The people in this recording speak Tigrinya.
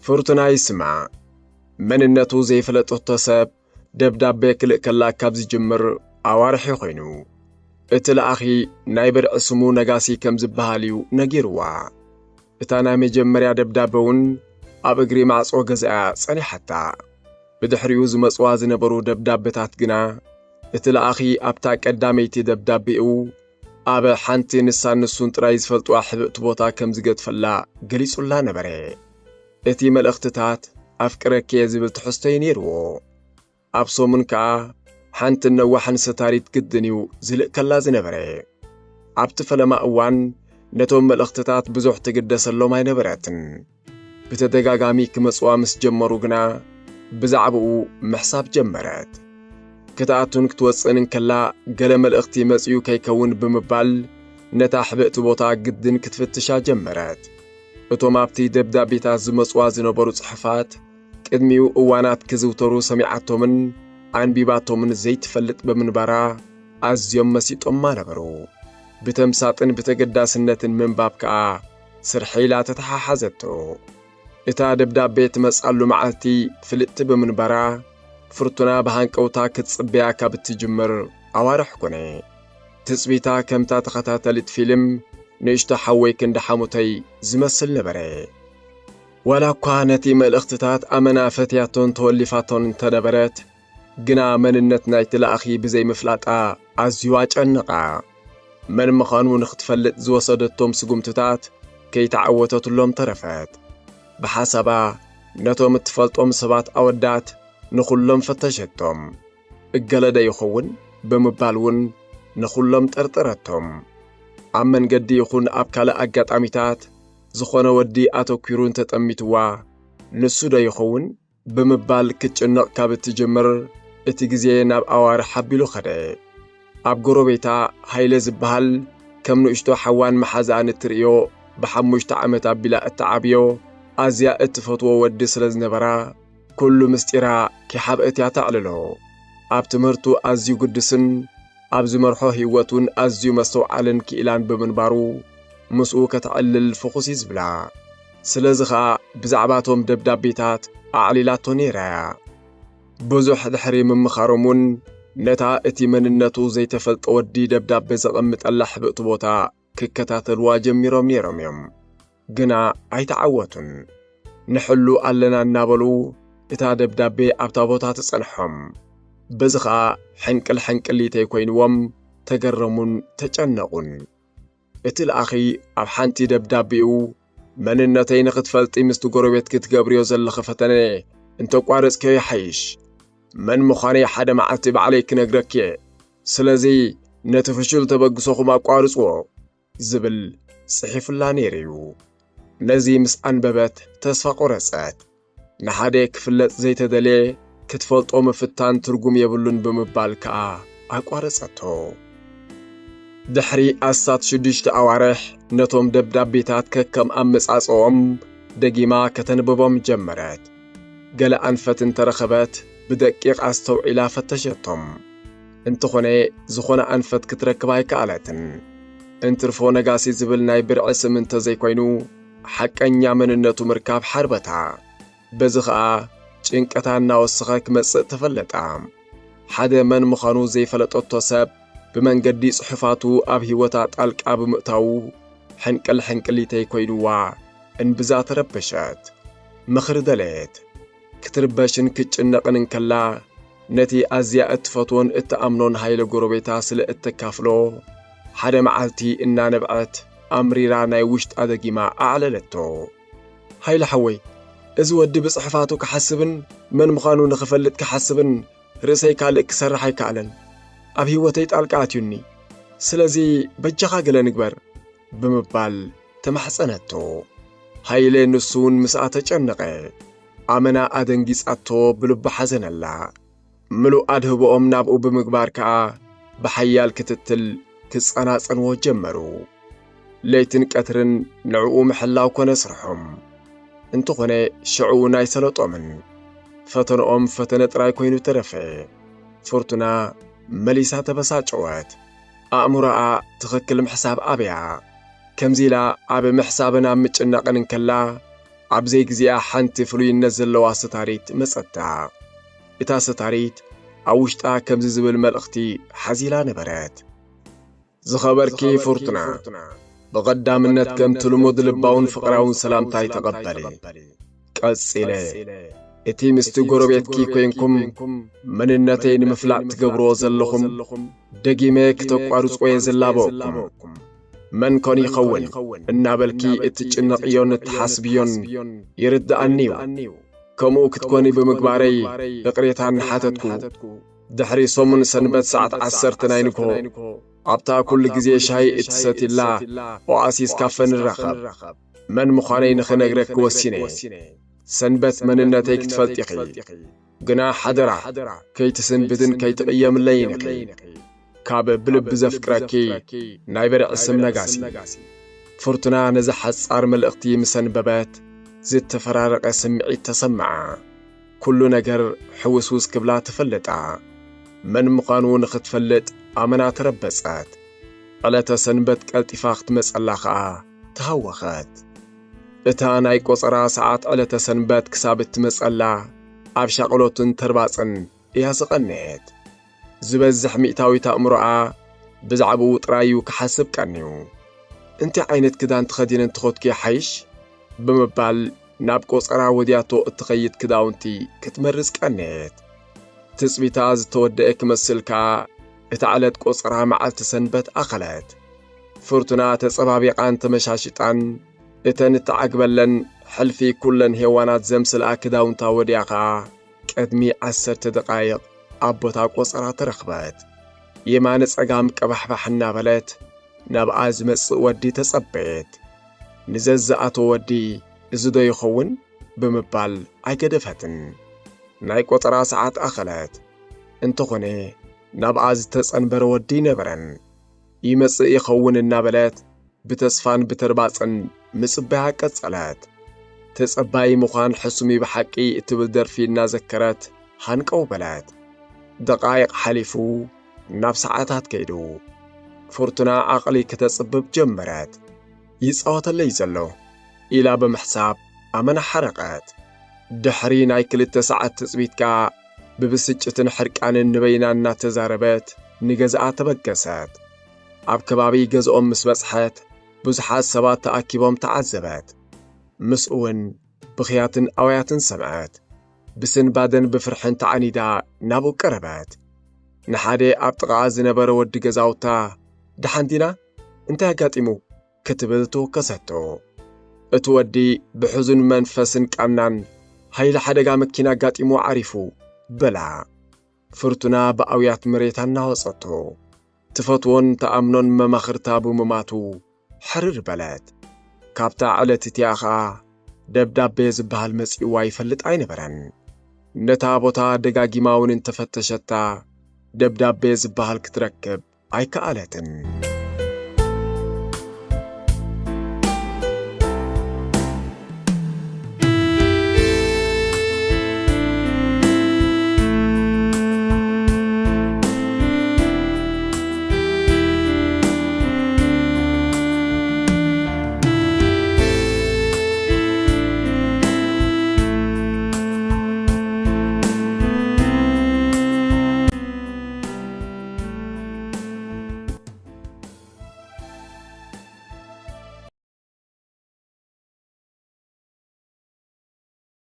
ፍርቱና ይስማዕ። መንነቱ ዘይፈለጠቶ ሰብ ደብዳቤ ክልእከላ ካብ ዝጅምር ኣዋርሕ ኮይኑ። እቲ ለኣኺ ናይ ብርዒ ስሙ ነጋሲ ከም ዝበሃል እዩ ነጊርዋ። እታ ናይ መጀመርያ ደብዳበ እውን ኣብ እግሪ ማዕጾ ገዛኣ ጸኒሓታ። ብድሕሪኡ ዝመጽዋ ዝነበሩ ደብዳበታት ግና፣ እቲ ለኣኺ ኣብታ ቀዳመይቲ ደብዳቤኡ ኣብ ሓንቲ ንሳን ንሱን ጥራይ ዝፈልጥዋ ሕብእቲ ቦታ ከም ዝገድፈላ ገሊጹላ ነበረ። እቲ መልእኽትታት ኣፍቅረኪ እየ ዝብል ትሕዝቶ እዩ ነይርዎ። ኣብ ሰሙን ከኣ ሓንትን ነዋሕን ሰታሪት ግድን እዩ ዝልእከላ ዝነበረ። ኣብቲ ፈለማ እዋን ነቶም መልእኽትታት ብዙሕ ትግደሰሎም ኣይነበረትን። ብተደጋጋሚ ክመጽዋ ምስ ጀመሩ ግና ብዛዕባኡ ምሕሳብ ጀመረት። ክትኣቱን ክትወጽእን እንከላ ገለ መልእኽቲ መጺኡ ከይከውን ብምባል ነታ ሕብእቲ ቦታ ግድን ክትፍትሻ ጀመረት። እቶም ኣብቲ ደብዳቤታት ዝመጽዋ ዝነበሩ ጽሑፋት ቅድሚኡ እዋናት ክዝውተሩ ሰሚዓቶምን ኣንቢባቶምን ዘይትፈልጥ ብምንባራ ኣዝዮም መሲጦማ ነበሩ። ብተምሳጥን ብተገዳስነትን ምንባብ ከኣ ስርሐይ ኢላ ተተሓሓዘቶ። እታ ደብዳቤ ትመጽኣሉ መዓልቲ ፍልጥቲ ብምንባራ፣ ፍርቱና ብሃንቀውታ ክትጽበያ ካብ እትጅምር ኣዋርሕ ኮነ። ትጽቢታ ከምታ ተኸታተሊት ፊልም ንእሽቶ ሓወይ ክንዲ ሓሙተይ ዝመስል ነበረ። ዋላ እኳ ነቲ መልእኽትታት ኣመና ፈትያቶን ተወሊፋቶን እንተነበረት፣ ግና መንነት ናይቲ ለኣኺ ብዘይምፍላጣ ኣዝዩ ኣጨነቓ። መን ምዃኑ ንኽትፈልጥ ዝወሰደቶም ስጉምትታት ከይተዓወተትሎም ተረፈት። ብሓሳባ ነቶም እትፈልጦም ሰባት ኣወዳት ንኹሎም ፈተሸቶም። እገለ ዶ ይኸውን ብምባል እውን ንኹሎም ጠርጠረቶም። ኣብ መንገዲ ይኹን ኣብ ካልእ ኣጋጣሚታት ዝኾነ ወዲ ኣተኲሩ እንተጠሚትዋ፣ ንሱ ዶ ይኸውን ብምባል ክትጭነቕ ካብ እትጅምር፣ እቲ ግዜ ናብ ኣዋርሕ ኣቢሉ ኸደ። ኣብ ጎረቤታ ሃይለ ዝበሃል ከም ንእሽቶ ሓዋን መሓዛኣን እትርእዮ፣ ብሓሙሽተ ዓመት ኣቢላ እትዓብዮ፣ ኣዝያ እትፈትዎ ወዲ ስለ ዝነበራ፣ ኩሉ ምስጢራ ኪሓብእት እያ ተዕልሎ። ኣብ ትምህርቱ ኣዝዩ ግዱስን ኣብ ዝመርሖ ህይወት እውን ኣዝዩ መስተውዓልን ክኢላን ብምንባሩ፣ ምስኡ ከተዕልል ፍኹስ እዩ ዝብላ። ስለዚ ኸኣ ብዛዕባቶም ደብዳቤታት ኣዕሊላቶ ነይራ እያ። ብዙሕ ድሕሪ ምምኻሮም እውን ነታ እቲ መንነቱ ዘይተፈልጠ ወዲ ደብዳቤ ዘቐምጠላ ሕብእቲ ቦታ ክከታተልዋ ጀሚሮም ነይሮም እዮም። ግና ኣይተዓወቱን። ንሕሉ ኣለና እናበሉ እታ ደብዳቤ ኣብታ ቦታ ትጸንሖም። በዚ ኸኣ ሕንቅል ሕንቅሊተይ ኮይንዎም ተገረሙን ተጨነቑን። እቲ ለኣኺ ኣብ ሓንቲ ደብዳቤኡ፣ መንነተይ ንኽትፈልጢ ምስቲ ጎረቤት ክትገብርዮ ዘለኺ ፈተነ እንተቋረጽክዮ ይሓይሽ። መን ምዃነይ ሓደ መዓልቲ ባዕለይ ክነግረኪ እየ። ስለዚ ነቲ ፍሹል ተበግሶኹም ኣቋርጽዎ። ዝብል ጽሒፉላ ነይሩ እዩ። ነዚ ምስ ኣንበበት ተስፋ ቆረጸት። ንሓደ ክፍለጥ ዘይተደልየ ክትፈልጦ ምፍታን ትርጉም የብሉን ብምባል ከኣ ኣቋረጸቶ። ድሕሪ ኣስታት ሽዱሽተ ኣዋርሕ ነቶም ደብዳቤታት ከከም ኣመጻጽኦም ደጊማ ከተንብቦም ጀመረት። ገለ ኣንፈት እንተረኸበት ብደቂቕ ኣስተውዒላ ፈተሸቶም። እንተኾነ ዝኾነ ኣንፈት ክትረክብ ኣይከኣለትን። እንትርፎ ነጋሲ ዝብል ናይ ብርዒ ስም እንተዘይኮይኑ ሓቀኛ መንነቱ ምርካብ ሓርበታ። በዚ ኸኣ ጭንቀታ እናወሰኸ ክመጽእ ተፈለጣ። ሓደ መን ምዃኑ ዘይፈለጠቶ ሰብ ብመንገዲ ጽሑፋቱ ኣብ ህይወታ ጣልቃ ብምእታዉ ሕንቅል ሕንቅሊተይ ኮይኑዋ እንብዛ ተረበሸት። ምኽሪ ደለየት። ክትርበሽን ክትጭነቕን እንከላ ነቲ ኣዝያ እትፈትዎን እትኣምኖን ሃይለ ጎረቤታ ስለ እተካፍሎ፣ ሓደ መዓልቲ እናነብዐት ኣምሪራ ናይ ውሽጣ ደጊማ ኣዕለለቶ። ሃይለ ሓወይ፣ እዚ ወዲ ብጽሕፋቱ ክሓስብን መን ምዃኑ ንኽፈልጥ ክሓስብን ርእሰይ ካልእ ክሰርሕ ኣይከኣለን። ኣብ ህይወተይ ጣልቃ ኣትዩኒ። ስለዚ በጃኻ ገለ ንግበር ብምባል ተማሕጸነቶ። ሃይለ ንሱ እውን ምስኣ ተጨነቐ። ኣመና ኣደንጊጻቶ ብልቡ ሓዘነላ። ምሉእ ኣድህቦኦም ናብኡ ብምግባር ከኣ ብሓያል ክትትል ክጸናጸንዎ ጀመሩ። ለይትን ቀትርን ንዕኡ ምሕላው ኮነ ስርሖም። እንተኾነ ሽዕኡ ናይ ሰለጦምን። ፈተንኦም ፈተነ ጥራይ ኮይኑ ተረፈ። ፍርቱና መሊሳ ተበሳጨወት። ኣእምሮኣ ትኽክል ምሕሳብ ኣብያ። ከምዚ ኢላ ኣብ ምሕሳብን ኣብ ምጭናቕን እንከላ፣ ኣብ ዘይግዚኣ ሓንቲ ፍሉይነት ዘለዋ ስታሪት መጸታ። እታ ስታሪት ኣብ ውሽጣ ከምዚ ዝብል መልእኽቲ ሓዚላ ነበረት። ዝኸበርኪ ፍርቱና፣ ብቐዳምነት ከምቲ ልሙድ ልባውን ፍቕራውን ሰላምታይ ተቐበሊ። ቀጺለ፣ እቲ ምስቲ ጎረቤትኪ ኮይንኩም መንነተይ ንምፍላጥ ትገብርዎ ዘለኹም፣ ደጊመ ክተቋርጽዎ እየ ዝላበወኩም። መን ኮን ይኸውን እናበልኪ እትጭነቕዮን እትሓስብዮን ይርድኣኒ እዩ። ከምኡ ክትኮኒ ብምግባረይ ይቕሬታ እናሓተትኩ፣ ድሕሪ ሰሙን ሰንበት ሰዓት ዓሰርተ ናይ ንግሆ፣ ኣብታ ኩሉ ግዜ ሻሂ እትሰትይላ ኦኣሲስ ካፈ ንራኸብ። መን ምዃነይ ንኽነግረኪ ወሲነ። ሰንበት መንነተይ ክትፈልጢ ኢኺ። ግና ሓደራ፣ ከይትስንብትን ከይትቕየምለይን ኢኺ። ካብ ብልቢ ዘፍቅረኪ ናይ በርዒ ስም ነጋሲ። ፍርቱና ነዛ ሓጻር መልእኽቲ ምስ ኣንበበት፣ ዝተፈራረቐ ስምዒት ተሰምዓ። ኩሉ ነገር ሕውስውስ ክብላ ተፈለጣ። መን ምዃኑ ንኽትፈልጥ ኣመና ተረበጸት። ዕለተ ሰንበት ቀልጢፋ ክትመጸላ ኸኣ ተሃወኸት። እታ ናይ ቆጸራ ሰዓት ዕለተ ሰንበት ክሳብ እትመጸላ ኣብ ሻቕሎትን ተርባጽን እያ ዝቐንየት። ዝበዝሕ ሚእታዊት ኣእምሮኣ ብዛዕባኡ ጥራይ እዩ ክሓስብ ቀንዩ። እንታይ ዓይነት ክዳን ተኸዲነ እንተኸድኩ ይሓይሽ? ብምባል ናብ ቆጸራ ወድያቶ እትኸይድ ክዳውንቲ ክትመርጽ ቀነየት። ትጽቢታ ዝተወደአ ክመስል ከኣ እታ ዕለት ቆጸራ መዓልቲ ሰንበት ኣኸለት። ፍርቱና ተጸባቢቓን ተመሻሽጣን እተን እተዓግበለን ሕልፊ ኩለን ሄዋናት ዘምስልኣ ክዳውንታ ወድያ ከኣ ቅድሚ ዓሰርተ ደቓይቕ ኣብ ቦታ ቆጸራ ተረኽበት። የማነ ጸጋም ቀባሕባሕ እናበለት ናብኣ ዝመጽእ ወዲ ተጸበየት። ንዘዝኣቶ ወዲ፣ "እዚ ዶ ይኸውን?" ብምባል ኣይገደፈትን። ናይ ቆጸራ ሰዓት ኣኸለት። እንተኾነ ናብኣ ዝተጸንበረ ወዲ ኣይነበረን። ይመጽእ ይኸውን እናበለት ብተስፋን ብተርባጽን ምጽባያ ቀጸለት። ተጸባዪ ምዃን ሕሱም እዩ ብሓቂ እትብል ደርፊ እናዘከረት ሃንቀው በለት። ደቓይቕ ሓሊፉ ናብ ሰዓታት ከይዱ። ፍርቱና ዓቕሊ ከተጽብብ ጀመረት። "ይጻወተለይ ዘሎ" ኢላ ብምሕሳብ ኣመና ሓረቐት። ድሕሪ ናይ ክልተ ሰዓት ትጽቢት ከኣ ብብስጭትን ሕርቃንን ንበይና እናተዛረበት ንገዝኣ ተበገሰት። ኣብ ከባቢ ገዝኦም ምስ በጽሐት ብዙሓት ሰባት ተኣኪቦም ተዓዘበት። ምስኡ እውን ብኽያትን ኣውያትን ሰምዐት። ብስንባደን ብፍርሕን ተዓኒዳ ናብኡ ቀረበት። ንሓደ ኣብ ጥቓኣ ዝነበረ ወዲ ገዛውታ፣ "ደሓን ዲና? እንታይ ኣጋጢሙ?" ክትብል ተወከሰቶ። እቲ ወዲ ብሕዙን መንፈስን ቃናን፣ "ሃይለ ሓደጋ መኪና ኣጋጢሙ ዓሪፉ" በላ። ፍርቱና ብኣውያት መሬታ እናወጸቶ፣ ትፈትዎን ተኣምኖን መማኽርታ ብምማቱ ሕርር በለት። ካብታ ዕለት እቲኣ ኸኣ ደብዳቤ ዝበሃል መጺእዋ ይፈልጥ ኣይነበረን። ነታ ቦታ ደጋጊማ እውን እንተፈተሸታ፣ ደብዳቤ ዝበሃል ክትረክብ ኣይከኣለትን።